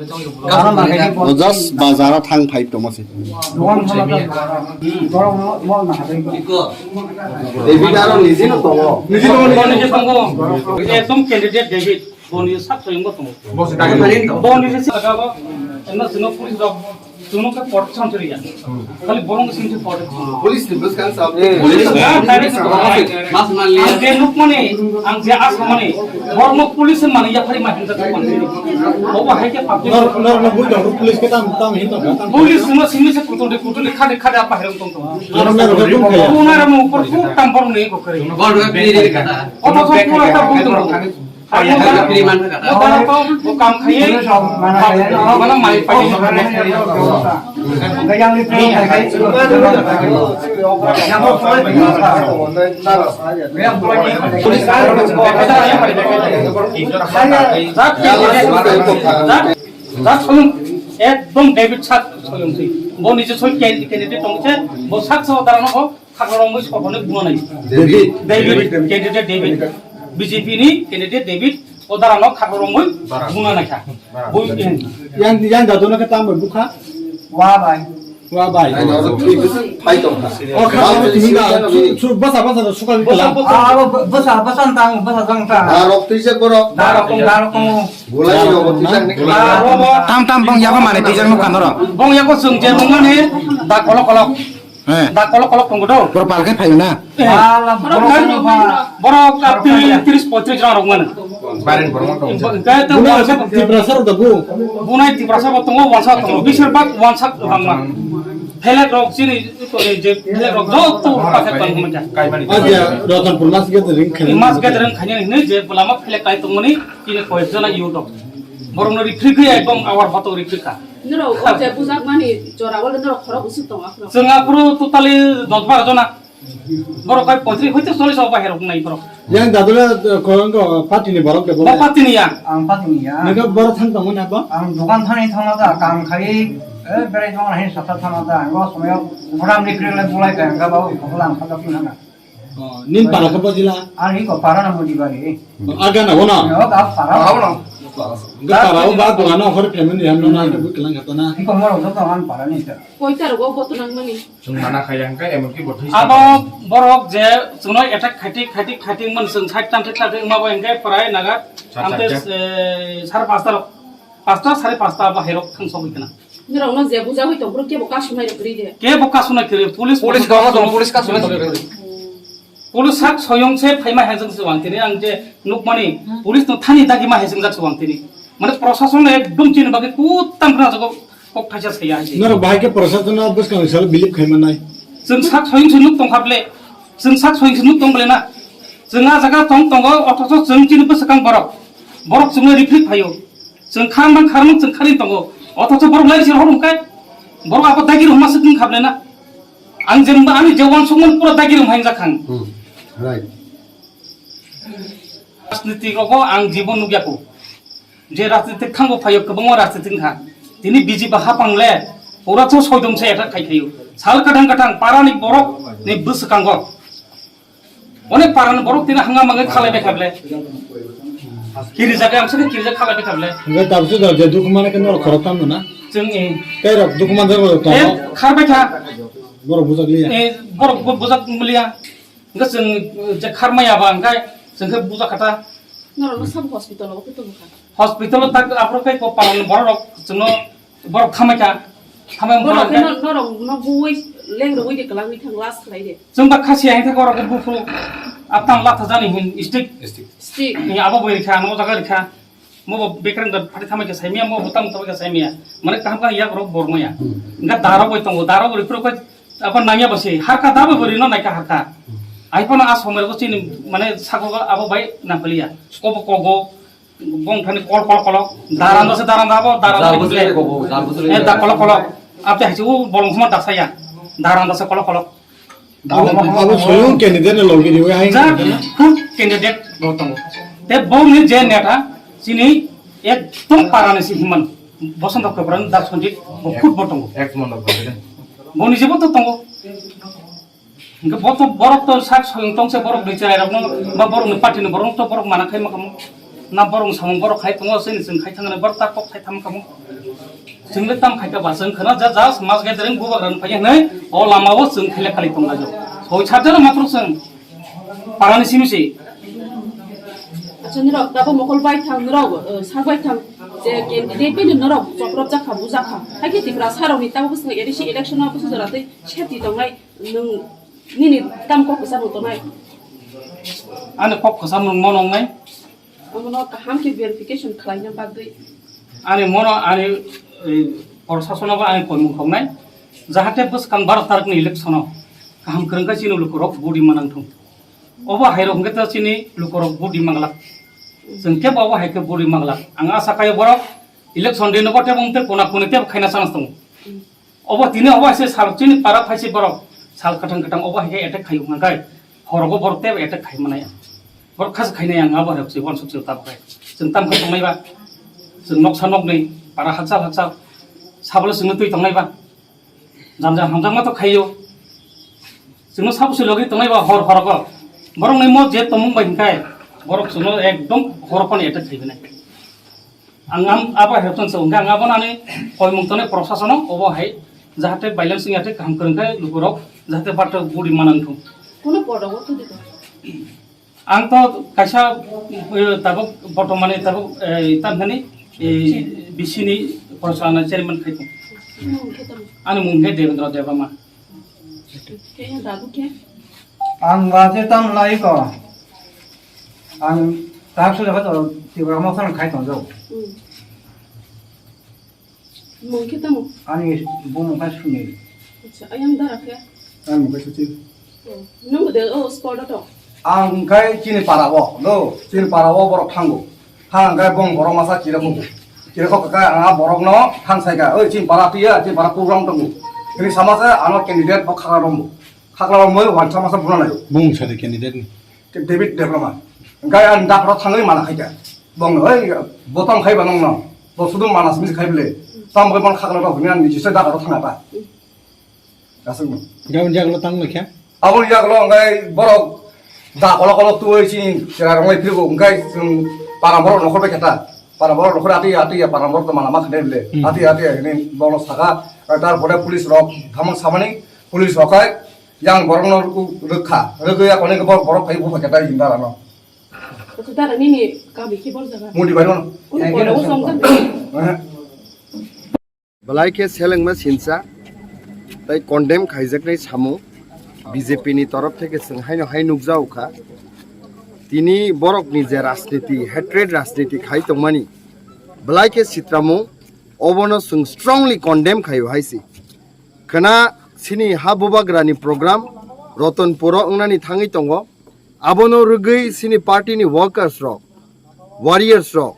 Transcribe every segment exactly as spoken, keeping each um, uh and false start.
O just bazar o thang phai tongma se. David aro niji no tongo. Bo niji tongo. Ekdom candidate David. Bo niji sak soyung bo tongo. Bo niji sak soyung bo tongo. Bo niji sak soyung bo tongo. Chwngno khe protection chwriya. Khali borokno simi se protection. Police ni bwskang sa. Police ni bwskang sa. Ang je nukmani, ang je asmani, borokno police ni mani yaphari ma hinjak mani. Bobo hai khe public. Nor, nor, nor, bui dong, police khe tam, tam hin tong, tam. Police no simi se kutuli, kutuli khade, khade apa herong tong tong. Nor, nor, nor, nor, nor. Bo nara mo por pu tam borok ni ko kare. Bol ga pili ri kata. Oto so pura ta bui dong. Ang bo dara, bo dara to bo kam khaiwi, mana mai pai. Ekdom David sak soyong si. Bo nije soi candidate tong se, bo sak so dara no. Khaklorongwi sophone buna nai. David. David, candidate David. B J P ni candidate David, o darano khaklorongwi buna naikha. Bui, eh. Yang, yang jadona khe tamo bukha? Wa bai. Wa bai. Ai, no, twi bwswk phai tong kha. O kha, tini da, su, su, basa, basa, su kha. Basa, basa. Ah, basa, basa tang, basa tang ta. Da rok twi jak borok. Da rok tong, da rok tong. Gulai rok twi jak ni. Tam, tam, bong yago mane twi jak nukha norok. Bong yago chwng je nungmani da kolok kolok. Eh. Da kolok kolok tongo do. Borok pal khe phaio na? Eh. Ala borok borok kan, borok ka tiri, tiris, poitris jona rok mano. Barin borok tong. Kaya to Buno wansa Tiprasa rok da bu. Bunai Tiprasa bo tongo, wansa tongo. Bisir bak wansa tongma. Phelek rok chini to je phelek rok joto paket tong manja. Aja Ratanpur mas gathering khani. Mas gathering khani ni je bulama phelek kai tongmani chini koyek jona yu dok. Borok no rifri khe ekdom awar hoto rifri kha. Norok o je bujakmani jora o norok khorok usuk tongo aphuru. Chwng aphuru totally dos baro jona. Borok bai poitris hoite chollish o bahai rok nai borok. Yang dadule, eh, korong ko party ni borok de borok. Bo party ni ya. Ang party ni ya. Nega borok thang tong na bo? Ang dokan thani thang na da, kam khai, eh, berai thang na hin sata thang na da. Ang o somoyo program ni kri le bulai ka ang ga ba o ko lang sa da pun na. Oh, nin para khe bojila? Ani ko para na moji bari. Oh, aga na bona? Yo, ga para. Para bona. Ga para o ba dogano hor family ham na na ko kelang kata na. Ni ko moro joto an para ni ta. Koi tar go boto nang mani. Chwng mana khaya hwnkhe emon ki bo thwi. Abo borok je chwngno attack khaiti, khaiti, khaiti man chwng side tam thik thak ma bo hwnkhe prai naga. Sar ante, sar ta. Eh, sar pasta rok. Pasta, sare pasta ba herok thang sogwi kana. Norokno je bujagwi tong, borok kebo kasunai rok kwrwi de. Kebo kasunai kwrwi, police police kasunai kwrwi. Police sak soyong se phaima henseng se wang tini, ang je nukmani, hmm, police no thani dagi ma henseng jak se wang tini. Mane prosason ekdom chini bagwi kutam khna jago kok thaisa saya hai. Norok bahai khe prosason no bwskang sal bilip khai manai. Chwng sak soyong se nuk tong kha ble, chwng sak soyong se nuk tong ble na. Chwng a jaga tong tongo, othocho chwng chini bwswkang borok. Borok chwngno rifrik phaio. Chwng kha nang kha nang chwng khani tongo. Othocho borok lai se hor hwnkhe borok abo dagi rok ma swk wng kha ble na. Ang je ani je uansukmani pura dagi rok ma hingjak kha ang. Hmm. Right. Rajniti rogo ang jibon nukya ko. Je rajniti thango phaio kwbangma rajniti wngkha. Tini B J P hapang le pura to soidom se attack khai khaio. Sal kathang kathang parani borok ni bwswkango. Onek parani borok tini hanga mangai khalai bai kha ble. Kiri jaga ang sini kiri jaga khalai bai kha ble. Hingke tabsu da je dukhu mane ke norok khorok tam na. Chwng e. Tei rok dukhu man jaga tong. E, khar bai kha. Borok bujak liya. E, borok bu-, bujak liya. Hingke chwng je khar maya ba hingke chwng khe bujak kha ta. Norok no sab hospital o kutung kha. Hospital o tak aphuru khe ko parani borok rok chwngno Borok thamai kha, thamai wng Borok borok khe khe. No-, norok no buwi leng rwui de kwlangwi thang last khlai de. Chwng ba khasi hai thang borok khe buphuru atang latha jani hin stick. Stick. Stick. Ni abo bwi rikha, ano jaga rikha. Mo bo bekreng da phati thamai khe saimya, mo bo tamo thamai khe saimya. Mane kaham kaham yak rok bor maya. Hmm. Nga darok bai tongo, darok bai phuru khe apa nangya basi harka da bai bori no naikha harka. Hmm. Ai phano a somoi rok chini mane sago abo bai nangpaliya. Kobo kogo. Bong thani kol kol kolok. Daranda se daranda abo, daranda Darbusi se le kobo, darbusi le. Eh, da kolok kolok. Abte hachi u bolong huma dasa ya. Daranda se kolok kolok. Abo, abo soyong candidate ni logi riwe hai. Ja, candidate na? Khub candidate bo tongo. Te bo ni je neta, chini ekdom para ni si himan. Bosonto Kebra ni da Sanjit, bo khub bo tongo. Ex mandal president. Bo ni je bo to tongo. Hingke bo to borok to sak soyong tong se borok ni cherai rok no ba borok ni party ni borok no to borok mana khai ma kamo. Na borok samung borok khai tongo, chini chwng khai thangna borok ta kok khai tham kamo. Chwng le tam khai ka ba chwng khna ja ja mas gathering bubagra no phai hwnwi o lama o chwng khai le khali tong lajo. Hoi charjano matro chwng parani simi si. Acha norok tabo mokol bai thang norok, eh, sak bai thang je candidate bini norok choprop jakha bujakha. Hai khe Tipra sarok ni tabo bwswk A D C election o bwswk jora tei safety tongnai nwng nini tam kok kwchang tongnai. Ani kok kwchang nwng mo nongnai. Omono kaham khe verification khlaina bagwi. Ani mono ani, eh, prosasono bo ani koimung khoknai, jahate bwskang baro tarikni election-o kaham kwrwngkha chini lukurok budi manang thung. Obo hairok hwnkhe ta chini lukurok budi manglak. Chwng kebo obo hai khe budi manglak. Ang asa khaio borok election day nogo tebo wngte kona koni tebo khaina chance tongo. Obo tini obo hai se sal chini para phaisi borok sal kwthang kwthang obo hai khe attack khaio hwnkhai horogo borok tebo attack khai manai. Borok khas khainai ang abo hai se wansuk se tabok hai. Chwng tam khe tongnai ba. Chwng noksa nokni para hakchal hakchal sabole chwngno twi tongnai ba. Jamjak hamjakma to khaio. Chwngno sabo se logi tongnai ba hor horogo. Borok ni mo je tomung bai hwnkhai borok chwngno ekdom hor phano attack khai bini. Ang am-, abo hai hwnkhe ang abo nani koimung tongnai prosasono obo hai jahate violence wngya tei kaham kwrwng khe lukurok jahate bathok budi manang thung. Kuno podogo thudi ko. Ang to kaisa, eh, tabuk bortomani tabuk, eh, tamthani, eh, B C ni porsalana chairman khai thung. Ani mung khe Devendra Debbarma. Khe ya dadu khe? Ang ba je tam lai ko. Ang tak sule ko Tipra Motha khai tong jo. Hmm. Mung khe tamo? Ani bumung khe Sunil. Acha, ayang dara khe? Ani mung khe Suchil. Oh, nung de o sport to? Ang khai chini para o, no, chini para o borok thango. Thang khai bong borok masa chira ko. Chira ko ka ang a borok no thang sai ka. Oi chini para tiya, chini para program tongo. Chini sama sa ano candidate bo khara rombo. Khakla rok moi wansa masa buna nayo. Bung sari candidate ni. Ke David Debbarma. Gai an dak ro thangwi mana khai ka. Bong oi botong khai ba nong no. Bo sudu mana simi khai bele. Tam bai man khakla rok ni an ni jisa dak ro thanga ta. Asung. Gaun jaglo tang lekha. Abon jaglo gai borok da kolo kolo tuoi si chera rong lai phigo gai sung para borok nokhor bai khata. Para borok nokhor ati ati ya para borok to mana ma khade bele. Hmm. Ati ati ya ini bono saka tar pore police rok thamang samani police rok kai Yang borokno rwkha, rwgwi ya kone borok, borok phai bupha khe dai hinda rano. Khe dara nini kami khe bor jaga. Mudi bai rano. Kuno pora usong tang. Eh. Belai khe selengma sinsa tei condemn khaijaknai samung B J P ni torof theke chwng haino hai nukjago kha. Tini borokni je rajniti, hatred rajniti khai tongmani, belai khe sitramung, obono chwng strongly condemn khaio hai se. Khwna sini ha bubagrani program Rotonpuro wngnani thangwi tongo. Abono rwgwi sini party ni workers rok, warriors rok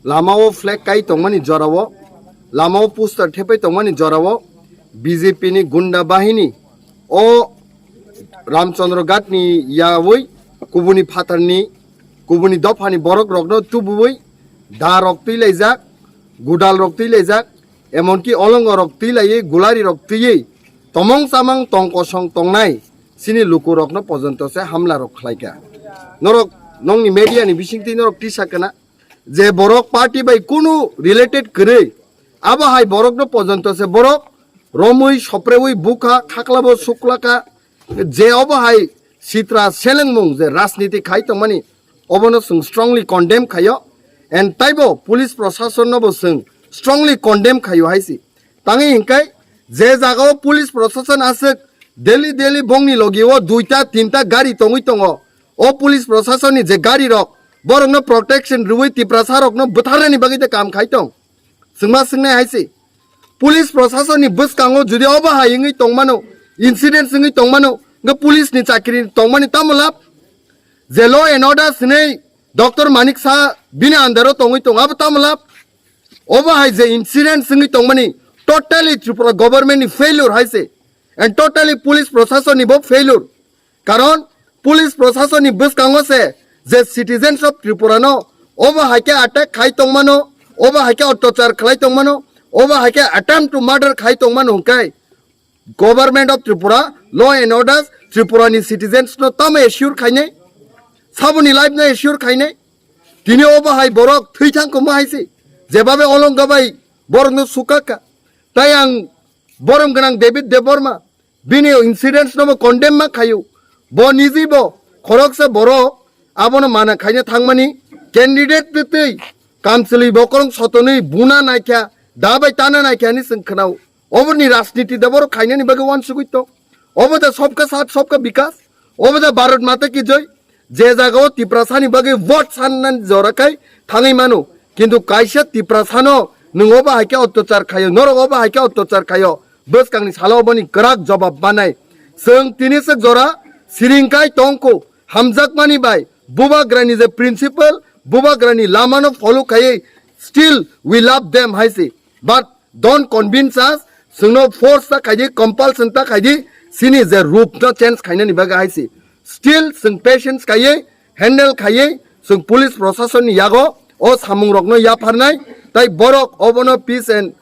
lamao flag kai tongmani jorao, lamao poster thepai tongmani jorao B J P ni gunda bahini o Ramchandra Ghat ni yawi kubuni phatarni kubuni dophani borok rokno tubuwi da rok twi laijak, gudal rok twi laijak, emonki olongo rok twi laiwi, gulari rok twiwi, tomong chamang tong kosong tongnai chini luku rokno pojonto se hamla rok khlai kha. Norok nongni media ni bisingtwi norok tisa kana je borok party bai kunu related kwrwi, abo hai borokno pojonto se borok romwi soprewi bukha khaklabo suklaka je obo hai sitra selengmung je rajniti khai tongmani obono chwng strongly condemn khaio and taibo police proshasonno bo chwng strongly condemn khaio hai se. Tangwi hinkai je jagao police proshashan aswk daily daily bongni logio duita tinta gari tongwi tongo. O police proshashanni je gari rok borokno protection rwui Tiprasa rokno bwtharnani bagwi de kam khai tong. Swngma swngnai hai se. Police proshashanni bwskango jodi obo hai wngwi tongmano, incident wngwi tongmano, hwnkhe police ni chakri tongmani tamo lab? Je law and order swnwi Doctor Manik Saha bini under o tongwi tong abo tamo lab? Obo hai je incident wngwi tongmani totally Tripura government ni failure hai se and totally police proshashan ni bo failure. Karon police proshashan ni bwskango se je citizens of Tripura no obo hai khe attack khai tongmano, obo hai khe otyachar khlai tongmano, obo hai khe attempt to murder khai tongmano hwnkhe Government of Tripura, law and orders, Tripura ni citizens no tamo assure khainai? Saboni life no assure khainai? Tini obo hai borok thwi thang koma hai se. Jebabe olonga bai borokno sukaka. Tai ang borom gwnang David Debbarma, bini incidents no bo condemn ma khayo. Bo niji bo khoroksa borok abono mana khaina thangmani candidate twi twi kamchwlwi bokorong sotonwi buna naikha, da bai tana naikha hinwi chwng khwnao. Oboni rajniti da borok khainani bagwi wansugwi tong. Obo da sabka saath sabka bikas. Obo da Bharat Mata ki jai. Je jagao Tiprasani bagwi vote sanna jora khai thangwi mano. Kintu kaisa Tiprasano nwng obo hai khe ottachar khayo, norok obo hai khe ottachar khayo. Bwskangni salo oboni kwrak jobab manai. Chwng tini swk jora siring khai tongkho. Hamjakmani bai Bubagrani je principle, Bubagrani lamano follow khaiwi, still we love them hai se. But don't convince us, chwngno force ta khaidi, compulsion ta khaidi, chini je rup no change khainani bagwi hai se. Still chwng patience khaiwi, handle khaiwi, chwng police proshasonni yago o samungrokno yapharnai, tai borok obono peace and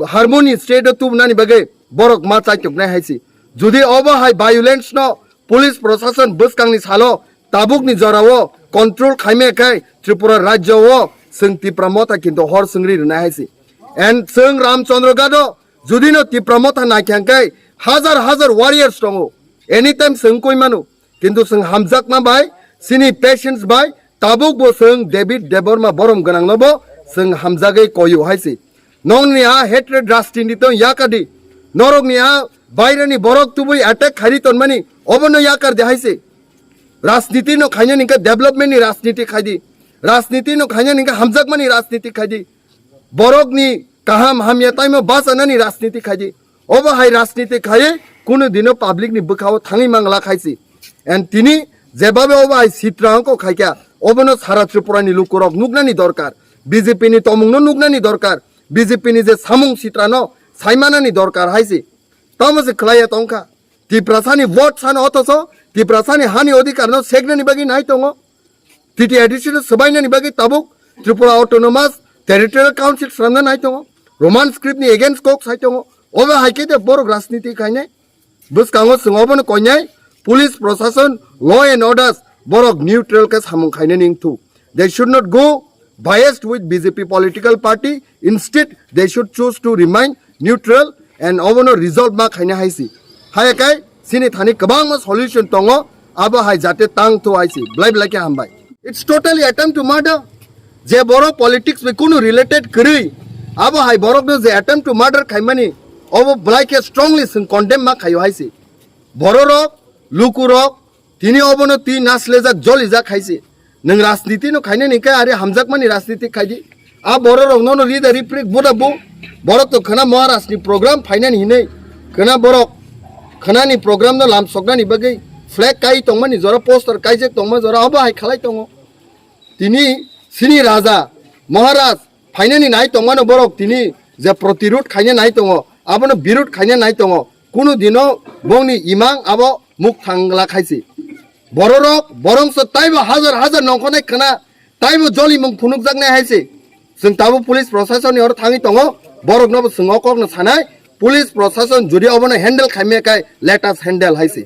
harmony state o tubunani bagwi borok ma chaitoknai hai se. Jodi obo hai violence no police proshashan bwskangni salo tabukni jorao control khaime khai Tripura rajyo o chwng Tipra Motha kintu hor swngri rwnai hai se. And chwng Ramchandra Gado jodi no Tipra Motha naikha khai hajar hajar warriors tongo. Anytime chwng koi mano. Kintu chwng hamjakma bai, chini patience bai, tabuk bo chwng David Debbarma borom gwnang no bo chwng hamjagwi koyo hai se. Nokni a hatred rajniti tong yakadi. Norokni a bairani borok tubui attack khairi tonmani obono yakar de hai se. Rajniti no khaina ningka development ni rajniti khaidi. Rajniti no khaina ningka hamjakmani rajniti khaidi. Borokni kaham hamya taimo bachanani rajniti khaidi. Obo hai rajniti khaiwi kunu dino public ni bwkhao thangwi mangla khai se. And tini jebabe obo hai sitra ongko khaikha, obono sara Tripura ni lukurok nuknani dorkar. B J P ni tomungno nuknani dorkar. B J P ni je samung sitrano saimanani dorkar hai se. Tamo se khlaiya tongkha. Tiprasani vote sano othoso Tiprasani hani odhikar no seknani bagwi nai tongo. T T A D C no swbainani bagwi tabuk Tripura Autonomous Territorial Council swnamna nai tongo. Roman script ni against kok sai tongo. Obo hai khe de borok rajniti khainai. Bwskango chwng obono koinai police proshashan, law and orders borok neutral khe samung khainani wngthu. They should not go biased with B J P political party. Instead, they should choose to remain neutral and obono resolve ma khaina hai si. Haya kai chini thani kwbangma solution tongo, abo hai jate tang thu hai si. Blai blai khe hambai. It's totally attempt to murder. Je borok politics bai kunu related kwrwi, abo hai borokno je attempt to murder khaimani, obo blai khe strongly chwng condemn ma khaio hai si. Bororok, lukurok, tini obono twi naslejak, jolijak hai se. Nwng rajniti no khainani khe ari hamjakmani rajniti khaidi. A bororok nono rida riprik buda bu. Borok to khwna Maharaj ni program phainani hinwi. Khwna borok khwnani program no lamsoknani bagwi flag kai tongmani jora, poster kaijak tongma jora, obo hai khalai tongo. Tini sini raja, Maharaj, phainani nai tongmano borok tini je protirud khaina nai tongo, abono birud khaina nai tongo. Kunu dino bongni imang abo muk thangla khaisi. Bororok, borongso taibo hajar hajar nongkhonai khwna, taibo jolimung phunukjaknai haisi. Chwng tabuk police proshasonni oro thangwi tongo, boroknobo chwng o kokno sanai, police proshashan jodi obono handle khaimya kai, let us handle haisi.